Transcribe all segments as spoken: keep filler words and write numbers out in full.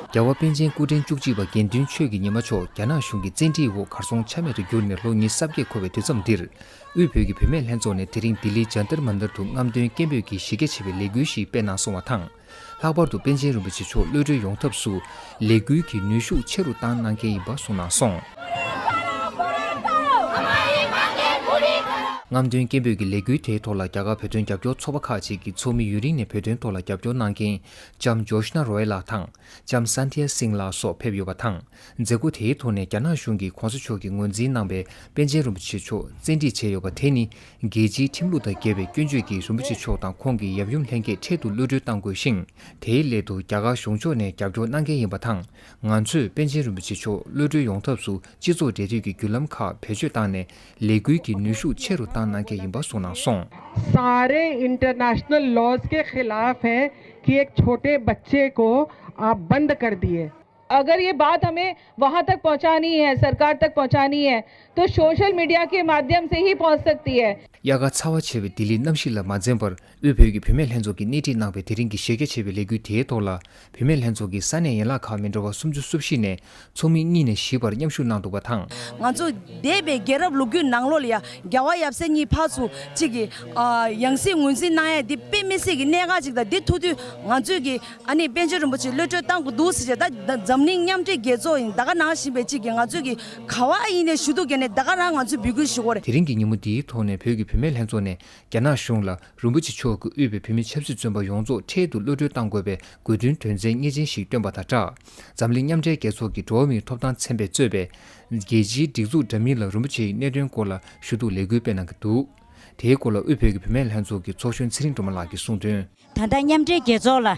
རྒྱལ་བ་པཎ་ཆེན་སྐུ་ཕྲེང་བཅུ་གཅིག་པ་དགེ་འདུན་ཆོས་ཀྱི་ཉི་མ་མཆོག་རྒྱ་ནག་གཞུང་གི་བཙན་ཁྲིད་འོག་གར་སོང་ཆ་མེད་དུ་གྱུར་ནས་ལོ་ཉི་ཤུ་རྩ་བརྒྱད་འཁོར་བའི་དུས་མཚམས་འདིར། དབུས་བོད་ཀྱི་བུད་མེད་ལྷན་ཚོགས་ནས་དེ་རིང་ལྡི་ལིའི་ཇཱན་ཏར་མན་ཏར་དུ་རྔམ་སྟོན་སྐད་འབོད་ཀྱིས་གཞི་རྒྱ་ཆེ་བའི་ལས་འགུལ་ཞིག་སྤེལ་གནང་སོང་བ་དང་། ལྷག་པར་དུ་པཎ་ཆེན་རིན་པོ་ཆེ་མཆོག་གློད་གྲོལ་ཡོང་ཐབས་སུ་ལས་འགུལ་གྱི་ནུས་ཤུགས་ཆེ་རུ་བཏང་གནང་མཁན་ཡིན་པ་གསུངས་གནང་སོང་། རྔམ་སྟོན་སྐད་འབོད་ཀྱི་ལས་འགུལ་དེའི་ཐོག་ལ་རྒྱ་གར་བོད་དོན་རྒྱབ་སྐྱོར་ཚོགས་པ་ཁག་ཅིག་གི་ཚོགས་མི་ཡུན་རིང་ནས་བོད་དོན་ཐོག་ལ་རྒྱབ་སྐྱོར་གནང་མཁན་ལྕམ་ཇོ་ཤི་ན་རོ་ཡལ་ལགས་དང་ལྕམ་སན་ཐི་ཡ་སིང་ལགས་སོགས་ཕེབས་ཡོད་པ་དང་། མཛད་སྒོ་དེའི་ཐོག་ནས་རྒྱ་ནག་གཞུང་གིས་གོང་ས་མཆོག་གིས་ངོས་འཛིན་གནང་བའི་པཎ་ཆེན་རིན་པོ་ཆེ་མཆོག་བཙན་ཁྲིད་བྱས་ཡོད་པ་དེ་ནི། རྒྱལ་སྤྱིའི་ཁྲིམས་ལུགས་དང་འགལ་བའི་སྐྱོན་བརྗོད་ཀྱིས་རིན་པོ་ཆེ་མཆོག་དང་ཁོང་གི་ཡབ་ཡུམ་ལྷན་རྒྱས་འཕྲལ་དུ་གློད་གྲོལ་གཏང་དགོས་ཤིང་། དེའི་སླད་དུ་རྒྱ་གར་གཞུང་ཕྱོགས་ནས་རྒྱབ་སྐྱོར་གནང་མཁན་ཡིན་པ་དང་། ང་ཚོས་པཎ་ཆེན་རིན་པོ་ཆེ་མཆོག་གློད་གྲོལ་ཡོང་ཐབས་སུ་སྤྱི་ཚོགས་འབྲེལ་མཐུད་ཀྱི་བརྒྱུད་ལམ་ཁག་བེད་སྤྱོད་བཏང་ནས་ལས་འགུལ་གྱི་ནུས་ཤུགས་ཆེ་རུ་བཏང་གནང་མཁན་ཡིན་པ་གསུངས་གནང་སོང་། सारे international laws के खिलाफ है कि एक छोटे बच्चे को आप बंद कर दिए। अगर ये बात हमें वहां तक पहुंचानी है, सरकार तक पहुंचानी है, तो सोशल मीडिया के माध्यम से ही पहुंच सकती है। དབྱར་ཁ་ཚ་བ་ཆེ་བའི་ལྡི་ལིའི་གནམ་གཤིས་ལ་མ་འཛེམ་པར། དབུས་བོད་ཀྱི་བུད་མེད་ལྷན་ཚོགས་ཀྱིས་སྣེ་ཁྲིད་གནང་བའི་དེ་རིང་གི་གཞི་རྒྱ་ཆེ་བའི་ལས་འགུལ་དེའི་ཐོག་ལ། བུད་མེད་ལྷན་ཚོགས་ཀྱི་ས་གནས་ཡན་ལག་ཁག་མི་འདྲ་བ་སུམ་ཅུ་སོ་བཞི་ནས་ཚོགས་མི་གཉིས་ནས་བཞི་བར་མཉམ་ཞུགས་གནང་འདུག་པ་དང་། ང་ཚོ་འདས་པའི་རྒྱལ་རབས་ལོ་རྒྱུས་ནང་ལོགས་ལ་ཡ་རྒྱལ་བ་ཡབ་སྲས་གཉིས་ཕར་ཚུར་གཅིག་གིས་ཨ་ཡང་སྲིད་ངོས་འཛིན་གནང་ཡ་འདི་དཔེ་མི་སྲིད་ཀྱི་གནད་འགག་ཅིག་དང་། འདི་ཐུག་དུས་ང་ཚོས་ཀྱི་ཨ་ནི་པཎ་ཆེན་རིན་པོ་ཆེ་གློད་གྲོལ་བཏང་དགོས་འདུག་ཟེར་བྱས། ད་ད་འཛམ་གླིང་མཉམ་འབྲེལ་རྒྱལ་ཚོགས་ཡིན་ད་ག་ནང་བཞིན་པའི་གཅིག་གིས་ང་ཚོས་ཀྱི་ག་བ་ཡིན་ནའི་ཞུ་གཏུག་བརྒྱབ་ནས་ད་ག་རང་ང་ཚོས་འབོད་སྐུལ་ཞུ་དགོས་རེད། དེ་རིང་གི་ཉིན་མོ་འདིའི་ཐོག་ནས་བོད་ཀྱི་བུད་མེད་ལྷན་ཚོགས་ནས་རྒྱ་ནག་གཞུང་ལ་རིན་པོ་ཆེ་མཆོག་གིས་དབུས་པའི་བུད་མེད་ཆབ་སྲིད་བཙོན་པ་ཡོངས་རྫོགས་འཕྲལ་དུ་གློད་གྲོལ་གཏང་དགོས་པའི་དགོས་འདུན་དོན་ཚན་ངེས་ཅན་ཞིག་བཏོན་པ་དང་སྦྲགས། འཛམ་གླིང་མཉམ་འབྲེལ་རྒྱལ་ཚོགས་ཀྱི་འགྲོ་བ་མིའི་ཐོབ་ཐང་ཚན་པས་གཙོས་པའི་རྒྱལ་སྤྱིའི་སྒྲིག་འཛུགས་འདྲ་མིན་ལ་རིན་པོ་ཆེའི་གནད་དོན་སྐོར་ལ་ཞུ་གཏུག་ལས་འགུལ་སྤེལ་གནང་གི་འདུག་དེའི་སྐོར་ལ་དབུས་བོད་ཀྱི་བུད་མེད་ལྷན་ཚོགས་ཀྱི་ཚོགས་གཞོན་ཚེ་རིང་སྒྲོལ་མ་ལགས་ཀྱིས་གསུངས་དོན། ད་ལྟ་མཉམ་འབྲེལ་རྒྱལ་ཚོགས་ལ་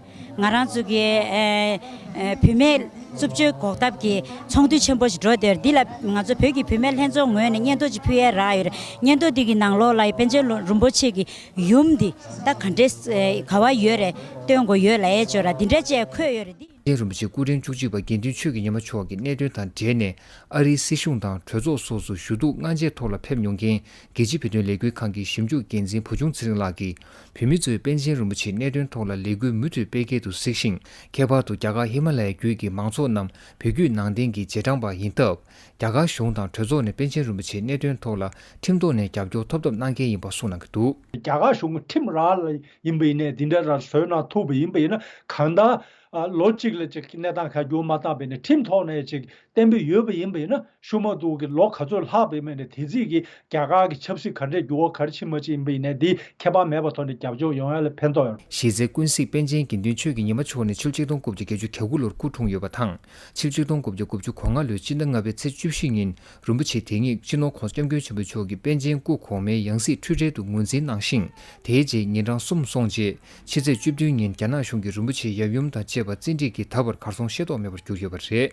ང་རང་ཚོ་གི་ཨེ་ཨེ་བུད་མེད་རྩུབ་སྤྱོད་འགོག་ཐབས་ཀྱི་ཚོགས་འདུ་ཆེན་པོ་ཞིག་འགྲོ་བསྡད་ཡོད་རེད། འདི་ལ་ང་ཚོ་བོད་ཀྱི་བུད་མེད་ལྷན་ཚོགས་ངོས་ནས་སྙན་ཐོ་ཅིག་ཕུལ་ཡས་རག་ཡོད་རེད། སྙན་ཐོ་འདི་གི་ནང་ལོགས་ལ་པཎ་ཆེན་རིན་པོ་ཆེ་གི་ཡུམ་འདི་ད་ག་འདྲས་ཨེ་ག་བ་ཡོད་རེད། སྟོན་དགོས་ཡོད་ལབ་ཡས་ཅིག་ཡོད་རེད། འདི་འདྲ་ཅིག་འཁོད་ཡོད་རེད། འདི། པཎ་ཆེན་རིན་པོ་ཆེ་སྐུ་ཕྲེང་བཅུ་གཅིག་པ་དགེ་འདུན་ཆོས་ཀྱི་ཉི་མ་མཆོག་གི་གནད་དོན་དང་འབྲེལ་ནས་ཨ་རིའི་སྲིད་གཞུང་དང་གྲོས་ཚོགས་སོགས་སུ་ཞུ་གཏུག་སྔ་རྗེས་ཐོག་ལ་ཕེབས་མྱོང་མཁན་རྒྱལ་སྤྱིའི་བོད་དོན་ལས་འགུལ་ཁང་གི་ཞིབ་འཇུག་འགན་འཛིན་བུ་ཆུང་ཚེ་རིང་ལགས་ཀྱིས། བོད་མི་ཚོས་པཎ་ཆེན་རིན་པོ་ཆེའི་གནད་དོན་ཐོག་ལ་ལས་འགུལ་མུ་མཐུད་སྤེལ་གལ་དུ་གཟིགས་ཤིང་། ཁྱད་པར་དུ་རྒྱ་གར་ཧི་མ་ལ་ཡའི་རྒྱུད་ཀྱི་མང་ཚོགས་རྣམས་བོད་བརྒྱུད་ནང་བསྟན་གྱི་རྗེས་འབྲང་པ་ཡིན་སྟབས། རྒྱ་གར་གཞུང་དང་གྲོས་ཚོགས་ནས་པཎ་ཆེན་རིན་པོ་ཆེའི་གནད་དོན་ཐོག་ལ་ཁྲིམས་ཐོག་ནས་རྒྱབ་སྐྱོར་ཐོབ་ཐབས་གནང་གལ་ཡིན་པ་གསུངས་གནང་གི་འདུག་རྒྱ་གར་གཞུང་གི་ཁྲིམས་ར་ལ་ཡིན་པ་ཡིན་ནའི་འདི་འདྲ་ར་བཟོས་གནང་ཐུབ་པ་ཡིན་པ་ཡིན་ན། གང་ལྟར་ཨ་ལོ་གཅིག་ལ་ཅིག་གནས་སྟངས་ཁ་འགྱུར་མ་བཏང་བས་ནས་ཁྲིམས་ཐོག་ནས་ཅིག་གཏན་འབེབས་ཡོད་པ་ཡིན་པ་ཡིན་ན། ཤུ་མ་དུ་གི་ལོ་ག་ཚོད་ལྷག་པའི་མེད་ནས་དེ་རྩིས་ཀྱི་རྒྱ་གར་གྱི་ཆབ་སྲིད་ག་འདྲས་འགྱུར་བ་ག་རེ་ཕྱིན་མ་ཕྱིན་ཡིན་པ་ཡིན་ནའི་འདི་ཁྱད་པར་མེད་པ་ཐོག་ནས་རྒྱབ་སྐྱོར་ཡོང་ཡ་ལ་ཕན་ཐོགས་ཡོད། གཞི་རྩའི་ཀུན་གཟིགས་པཎ་ཆེན་དགེ་འདུན་ཆོས་ཀྱི་ཉི་མ་མཆོག་ནི་ཕྱི་ལོ་ཆིག་སྟོང་དགུ་བརྒྱ་བརྒྱད་ཅུ་གྱ་དགུ་ལོར་སྐུ་འཁྲུངས་ཡོད་པ་དང་། ཕྱི་ལོ་ཆིག་སྟོང་དགུ་བརྒྱ་དགུ་བཅུ་གོ་ལྔ་ལོའི་སྤྱི་ཟླ་ལྔ་པའི་ཚེས་བཅུ་བཞི་ཉིན་རིན་པོ་ཆེ་དེ་ཉིད་སྤྱི་ནོར་༸གོང་ས་༸སྐྱབས་མགོན་ཆེན་པོ་མཆོག་གིས་པཎ་ཆེན་སྐུ་གོང་མའི་ཡང་སྲིད་འཁྲུལ་བྲལ་དུ་ངོས་འཛིན་གནང་ཞིང་། དེའི་རྗེས་ཉིན་གྲངས་གསུམ་སོང་རྗེས་ཕྱི་ཚེས་བཅུ་བདུན་ཉིན་རྒྱ་ནག་གཞུང་གིས་རིན་པོ་ཆེའི་ཡབ་ཡུམ་དང་བཅས་པ་བཙན་ཁྲིད་ཀྱིས་ད་བར་གར་སོང་ཤེས་རྟོགས་མེད་པར་གྱུར་ཡོད་པ་རེད།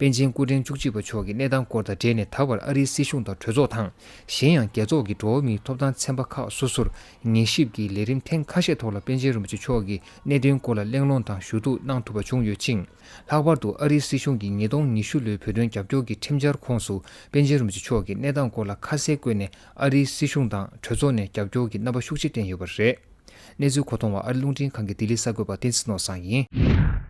པཎ་ཆེན་སྐུ་ཕྲེང་བཅུ་གཅིག་པ་མཆོག་གི་གནས་སྟངས་སྐོར་དང་འབྲེལ་ནས་ད་བར་ཨ་རིའི་སྲིད་གཞུང་དང་གྲོས་ཚོགས་དང་། གཞན་ཡང་རྒྱལ་ཚོགས་ཀྱི་འགྲོ་བ་མིའི་ཐོབ་ཐང་ཚན་པ་ཁག་སོ་སོར་ཉན་ཞིབ་ཀྱི་ལས་རིམ་ཐེངས་ཁ་ཤས་ཐོག་ལ་པཎ་ཆེན་རིན་པོ་ཆེ་མཆོག་གི་གནད་དོན་སྐོར་ལ་གླེང་སློང་དང་ཞུ་གཏུག་གནང་ཐུབ་པ་བྱུང་ཡོད་ཅིང་། ལྷག་པར་དུ་ཨ་རིའི་སྲིད་གཞུང་གིས་ཉིས་སྟོང་ཉི་ཤུ་ལོའི་བོད་དོན་རྒྱབ་སྐྱོར་གྱི་ཁྲིམས་འཆར་ཁོངས་སུ་པཎ་ཆེན་རིན་པོ་ཆེ་མཆོག་གི་གནས་སྟངས་སྐོར་ལ་ཁ་གསལ་བཀོད་ནས་ཨ་རིའི་སྲིད་གཞུང་དང་གྲོས་ཚོགས་ནས་རྒྱབ་སྐྱོར་གྱི་རྣམ་པ་ཤུགས་ཆེ་བསྟན་ཡོད་པ་རེད། གནས་ཚུལ་མཁོ་གཏོང་བ་ཨ་རི་རླུང་འཕྲིན་ཁང་གི་ལྡི་ལི་གསར་འགོད་པ་བསྟན་འཛིན་ནོར་བཟང་ཡིན།